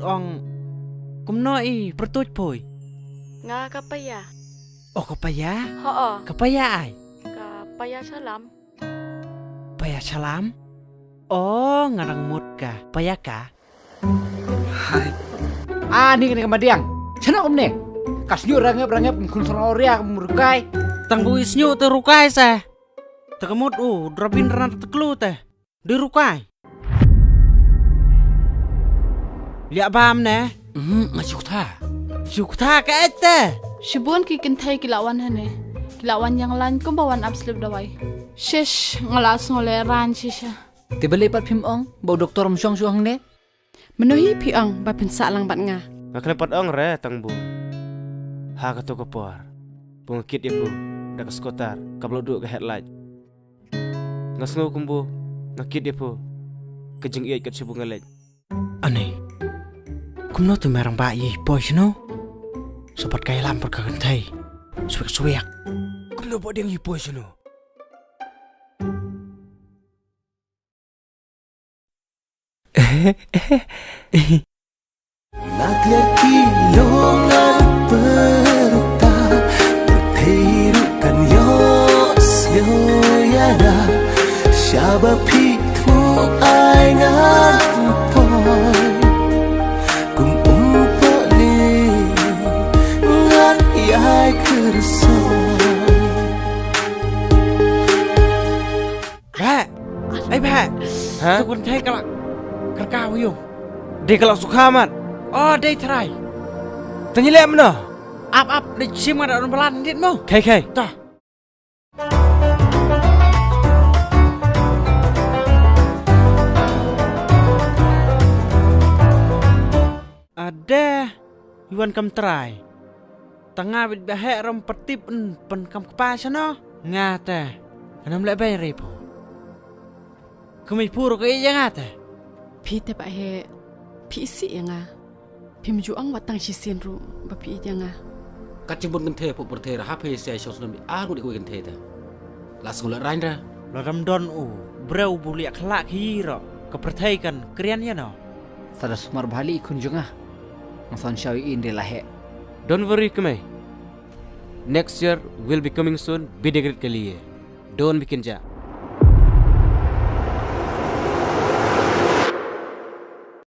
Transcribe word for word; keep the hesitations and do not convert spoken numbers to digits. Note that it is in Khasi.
ong kumno i pyrtuit poi? Nga ka Paya. Oh, ka Paya? Ho. Ka Paya ai? Ka Paya Shalam. Paya Shalam? Oh, nga dang mut ka Paya ka. Hai. Ah, ni, ni ka Madiang. Shano kumne? Ka sñiuh rangep rangep, khun srong oria kum rukai. Tang bu i sñiuh te rukai sa. Te ka mut u drabin rana te klu te. Di rukai. Liak bam ne? Hmm, nga shu ktha. Shu ktha ka et te. Shibun ki kynthei ki la wan hane. Ki la wan yang lain kumba wan ap slip dawai. Shish, nga la sngew le ran shisha. Te balei pat phim ong ba u doktor um shong shuh hangne? Mano hi phi ong ba phin sah lang bad nga? Nga khlem pat ong re tang bu. Ha kato ka por bu nga kit ïa phi da ka scooter kaba la duh ka headlight. Nga sngew kumbu nga kit ïa phi ka jingïeit kat shu bu nga leit. Ani, kumno tu merang ba i poi shano? Sobat ka ïalam por ka kynthei. Swiak swiak. Kumno ba ding i poi shano? Na kliar ki long ngan pyrta, pyrthei ruh kan ïoh sngewsih ïa nga. Shaba phi thmu ai ngan poi, kum um poi ni ngan ïai kyrso. Bah. Ei bah. Ha? Tu kun thei ka la. Kerka u yung. Dei ka la sukha mat. Oh, dei trai. Tang ïa leh mano? Ap ap dei shim nga da un balan dit mo. Khei khei. Ta. Ade, i wan kam trai. Tang nga bit ba heh ram patip en pen kam kpa shano. Nga te. Anam leh bai rei pho. Kemei puro ka ïa nga te. Phi te ba heh. Phi isih ïa nga. Phim ju ong wat tang shisien ruh ba phi ïeit ïa nga. Kat jingbun kynthei phuh pyrthei ra hap hei siai shong snem ar ngut ïa kawei kynthei te. La sngewleh rain ra. La dam don u briew bu liak khlak hi ro ka pyrthei kan krian ïa no. Sa da sumar bha li i khun jong nga. Nga son shaw i in de la heh. Don't worry kmei. Next year will be coming soon. Bidegrit ke liye. Don't be kinja.